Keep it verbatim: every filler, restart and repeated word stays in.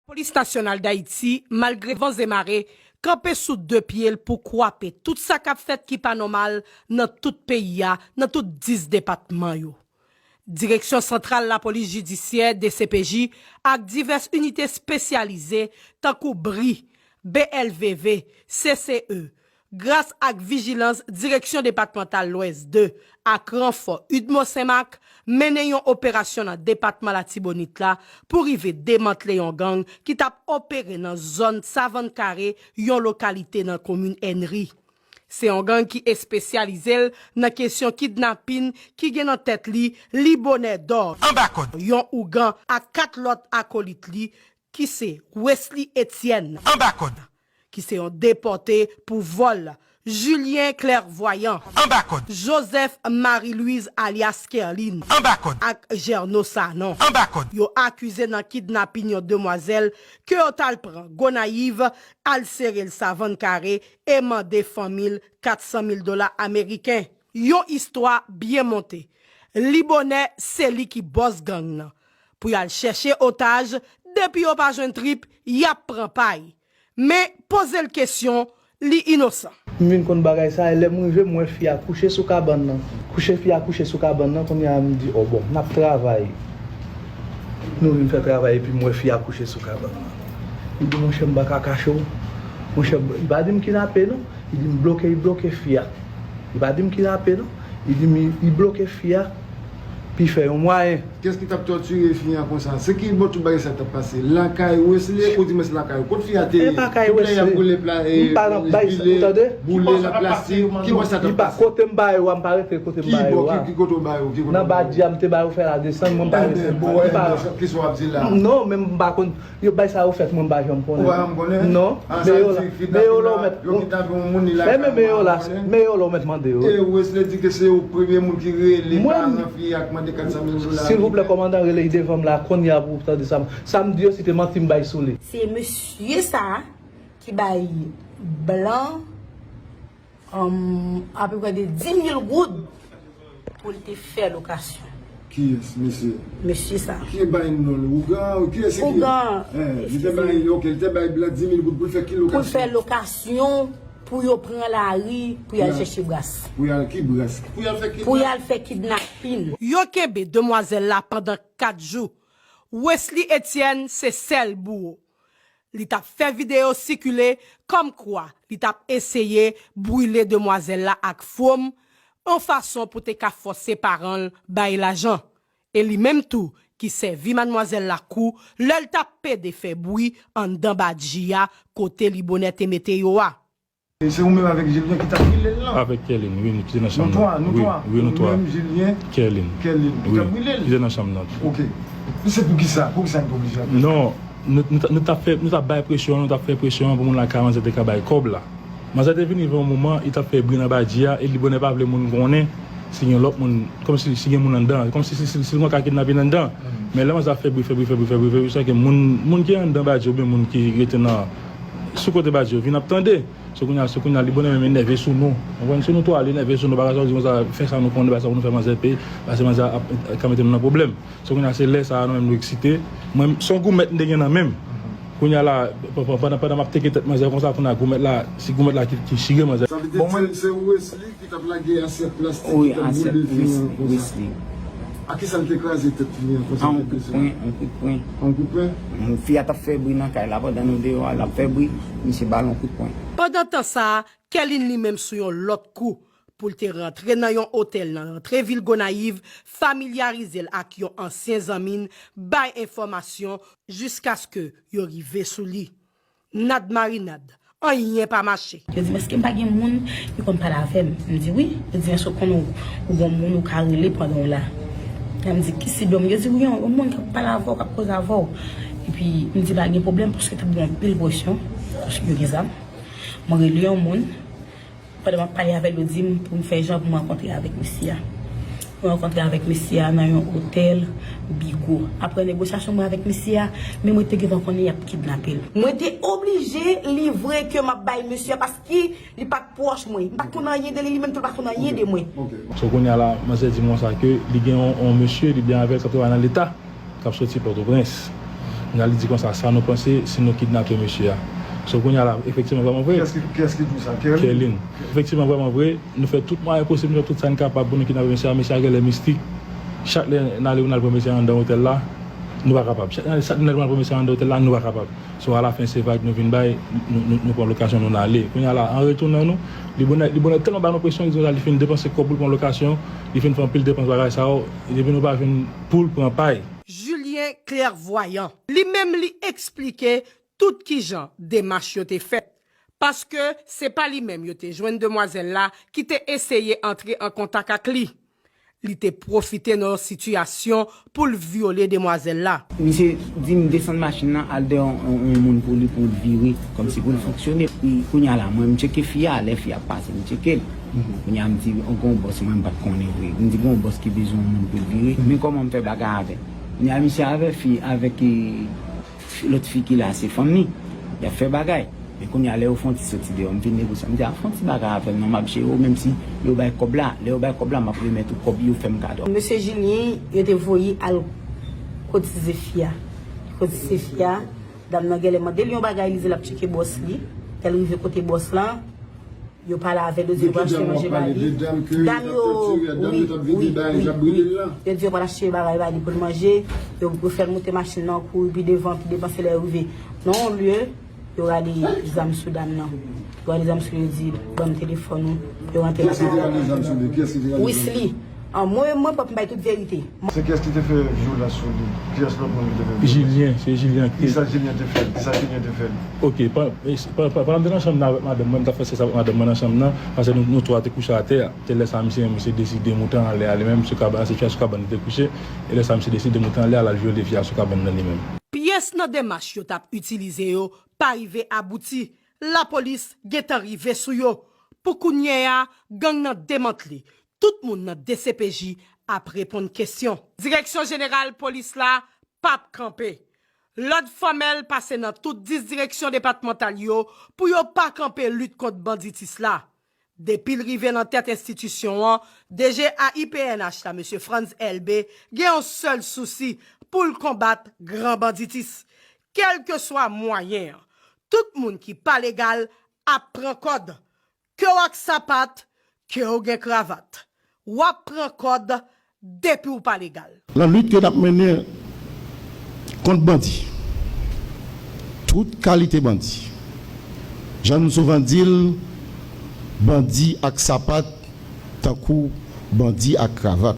Polis Nasyonal d Ayiti, malgre van e mare, kanpe sou de pye l pou kwape tout sa k ap fèt ki pa nòmal nan tout peyi a, nan tout dis depatman yo. Direksyon Santral Lapolis Jidisyè, D C P J, ak divès inite espesyalize, tankou bri, B L V V, C C E, gras ak vijilans Direksyon Depatmantal Lwès de ak ranfò UDMO Senmak, mennen yon operasyon nan depatman Latibonit la pou rive demantle yon gang ki t ap opere nan zòn Savann Kare, yon lokalite nan komin Ènri. Se yon gang ki espesyalize l nan kesyon kidnapin, ki gen nan tèt li Libonè Dò, Anba kòd. Yon ougan, ak kat lòt akolit li, ki se Wesley Etienne, Anba kòd. Ki se yon depòte pou vòl, Julien Clairvoyant, Anba kòd. Joseph Marie Louise alyas Kerline, Anba kòd. Ak Gerno Sanon, Anba kòd. Yo akize nan kidnapin yon demwazèl ke yo t al pran Gonayiv, al sere l Savann Kare e mande fanmi l kat san mil dola ameriken. Yon istwa byen monte. Libonè se li ki bòs gang nan. Pou y al chèche otaj, depi yo pa jwenn trip, y ap pran pay. Men, poze l kesyon, li inosan. M vin konn bagay sa, e lè m rive, m wè fi a kouche sou kabann nan. Kouche fi a kouche sou kabann nan, kounye a m di, o bon, n ap travay. Nou vin fè travay, epi m wè fi a kouche sou kabann nan. Li di, monchè, m pa ka kache w. Monchè, li pa di m kidnape, non. Li di m bloke, li bloke fi a. Li pa di m kidnape, non. Li di m, li bloke fi a. Pi fè yon mwayen. Kiyès ki t ap tòtire fi an konsa? Se ki bò tout bagay sa t ap pase? Lakay Wesley, ou di mwen se lakay ou. Kot fi a te ye? E pa kay Wesley. Tout lè y ap boule pla, e, m pa nan bay sa, ou tande? Boule la plastik. Ki bò sa t ap pase? Kote m ba yo a, m pa rete kote m ba yo a. Ki bò, ki, ki kote w ba yo? Ki kote w ba yo? Nan Badji a, m te ba yo fè la desann, mwen m pa rete. Ki sa w ap di la? Non, men m pa konn. Yo bay sa yo fèt, mwen m pa janm konnen. Ou pa janm konnen? Non. Men yo la, men yo la w mèt, men men men yo la, men yo la w mèt mande yo. E Wesley di ke se ou premye moun ki rele paran fi a k mande kat san mil dola. Silvouplè, kòmandan, rele l devan m la, kounye a pou w tande sa m, sa m di yo, si te manti m bay sou li. Se mesye sa a ki bay blan um, apeprè de dis mil goud pou l te fè lokasyon. Kiyès, mesye? Mesye sa. Ki bay non l? Ougan? Kiyès se ki? Ougan. Eh, li te bay, ok, li te bay blan dis mil goud pou l fè ki lokasyon? Pou l fè lokasyon, pou yo pran lari, pou y al chèche bras. Pou y al ki bras? Pou y al fè kidnap? Pou y al fè kidnapin. Yo kenbe demwazèl la pandan kat jou. Wesley Etienne se sèl bouwo. Li t ap fè videyo sikile kòmkwa li t ap eseye brile demwazèl la ak fwom, yon fason pou te ka fòse paran l bay lajan. E li menm tou ki sèvi madmwazèl la kou lè l t ap pede fè bri anndan badji a kote Libonè te mete yo a. E se ou menm avèk Jilyen ki t ap brile l lan? Avèk Kèlin, wi, nou te nan chanm nan. Nou twa, nou twa. Wi, wi, nou twa. Ou menm, Jilyen, Kèlin. Kèlin, ki t ap brile l? Wi, ki te nan chanm nan. Ok. Men se poukisa? Poukisa nou te oblije ap fè sa? Non, nou, nou, t- nou t ap fè, nou t ap bay presyon, nou t ap fè presyon pou moun lakay manzè te ka bay kòb la. Manzè te vini rive yon moman, li t ap fè bri nan badji a, e Libonè pa vle moun konnen si gen lòt moun, kòmsi si gen moun anndan, kòmsi si, si, si l gen ka kidnape anndan. Men lè manzè ap fè bri, fè bri, fè bri, fè bri, fè bri, jiskaske moun, moun ki anndan badji oubyen moun ki rete nan sou kote badji yo vin ap tande. Se kounye a, se kounye a, Libonè menm enève sou nou. Ou konprann? Se nou twa, li enève sou nou, bagay sa yo di konsa, fè sa nou konnen, bagay sa pou nou fè manzè peye, paske manzè ap, ap ka mete nou nan pwoblèm. Se kounye a, se lè sa a, nou menm nou eksite. Mwen, se yon goumèt m te gen nan men m. Kounye a la, p- p- pandan, pandan m ap teke tèt manzè konsa, kounye a goumèt la, se goumèt la ki, ki chire manzè. Sa vle di se, se Wesley ki t ap lage asyèt plastik ki t ap boule fi an konsa. Wi, asyèt Wesley. A kisa l te kraze tèt fi an konsa? A yon kout pwen, yon kout pwen. Yon kout pwen? Fi a t ap fè bri nan kay la, pandan nou deyò a, l ap fè bri, misye ba l yon kout pwen. Pandan tan sa a, Kèlin li menm sou yon lòt kou pou l te rantre nan yon otèl nan rantre vil Gonayiv, familyarize l ak yon ansyen zanmi n, bay enfòmasyon jiskaske yo rive sou li. Nad marinad, anyen pa mache. Yo di m, èske m pa gen moun ki konn pale avè m? M di, wi. Yo di, èske w konn ou, ou gen yon moun ou ka rele pandan w la? Lè m di, ki sibyon m? Yo di, wi, yon, yon moun k ap pale avè w, k ap koze avè w. Epi, m di, pa gen pwoblèm, paske t ap gen anpil presyon, paske yo gen zam. Mwen rele yon moun, pandan m ap pale avè l, yo di m pou m fè jan pou m rankontre avèk mesye a. Mwen rankontre avèk mesye a nan yon otèl Bigo. Apre negosyasyon mwen avèk mesye a, men mwen te gentan konnen y ap kidnape l. Mwen te oblije livre ke m ap bay mesye a paske li pa t pwòch mwen. M pa t konn anyen de li, li menm tou l pa t konn anyen de mwen. So kounye a la, manzè di m konsa ke li gen yon, yon mesye, li byen avè l, k ap travay nan Leta, k ap soti Pòtoprens. Kounye a li di konsa, sa nou panse si nou kidnape mesye a? So kounye a la, efektivman, vrèman vre, Kiyès ki, kiyès ki di w sa? Kerlin? Kerlin. Efektivman, vrèman vre, nou fè tout mwayen posib, nou fè tout sa n kapab pou nou kidnape mesye a. Mesye a genlè mistik. Chak lè n ale, n al pran mesye a anndan otèl la, nou pa kapab. Chak lè, chak lè n al pran mesye a anndan otèl la, nou pa kapab. So alafen se vag nou vin bay, nou, nou, nou pran lokasyon, nou n ale. Kounye a la, an retounen nou, Libonè, Libonè tèlman ba nou presyon, li di konsa li fin depanse kòb pou l pran lokasyon, li fin fè anpil depans bagay sa yo, epi nou pa jwenn pou l pran pay. Julien Clairvoyant, li menm li eksplike tout kijan demach yo te fèt, paske se pa li menm yo te jwenn demwazèl la ki te eseye antre an kontak ak li. Li te pwofite nan yon sitiyasyon pou l vyole demwazèl la. Misye di m desann machin nan, al dèyè yon, yon, yon moun pou li, pou l vire, kòmsi pou l fonksyone. Epi kounye a la, mwen, m tcheke fi a, lè fi a ap pase, m tcheke l. Kounye a, m di, o, gen yon bòs, mwen, m pa t konnen vre. M di, gen yon bòs ki bezwen yon moun pou l vire. Men kòman m fè bagay avè l? Kounye a, misye avè fi, avèk, e, lòt fi ki la, se fanm li. Y ap fè bagay. Men kounye a, lè yo fè yon ti soti deyò, m vin negosye. M di, a, fè yon ti bagay avè m non, m ap jere w, menm si yo bay kòb la. Lè yo bay kòb la, m ap remèt ou kòb yo fè m kado. Mesye Julien, yo te voye al kotize fi a. Li kotize fi a. Dam nan genlè mande l yon bagay, li di l ap tcheke bòs li. Lè l rive kote bòs lan, yo pale avè l, yo di yo pral achte manje ba li. Dam yo, wi, wi, wi, wi. Yo di yo pral achte bagay ba li pou l manje. Yo, yo fè l moute machin nan, kouri pi devan, pi devan, se lè yo rive nan yon lye, yo rale zam sou dam nan. Yo rale zam sou li, yo di, ban m telefòn ou. Yo rantre lakay li. Wisly. An, mwen, mwen pwòp m bay tout verite. Se kiyès ki te fè vyolans sou li? Kiyès lòt moun ki te fè vyolans? Jilyen, se Jilyen ki te. Kisa Jilyen te fè l? Kisa Jilyen te fè l? Ok, pa, pa, pa, pandan m te nan chanm nan avèk madanm mwen, m t ap fè sèks avèk madanm mwen nan chanm nan, paske nou, nou twa te kouche atè a. Se lè sa misye menm, misye deside moute anlè a li menm, sou kabann, se fi a sou kabann li te kouche, e lè sa misye deside moute anlè a, l al vyole fi a sou kabann nan li menm. Pyès nan demach yo t ap itilize yo pa rive abouti, lapolis gentan rive sou yo. Pou kounye a, gang nan demantle, tout moun nan DCPJ ap reponn kesyon. Direksyon Jeneral Polis la p ap kanpe. Lòd fòmèl pase nan tout dis direksyon depatmantal yo pou yo pa kanpe lit kont banditis la. Depi l rive nan tèt enstitisyon an, DG a IPNH la, mesye Frantz Elbé, gen yon sèl sousi pou l konbat gran banditis, kèlkeswa mwayen an. Tout moun ki pa legal ap pran kòd. Ke w ak sapat, ke w gen kravat, w ap pran kòd depi w pa legal. Nan lit ke n ap mennen kont bandi, tout kalite bandi, jan nou souvan di l, bandi ak sapat tankou bandi ak kravat.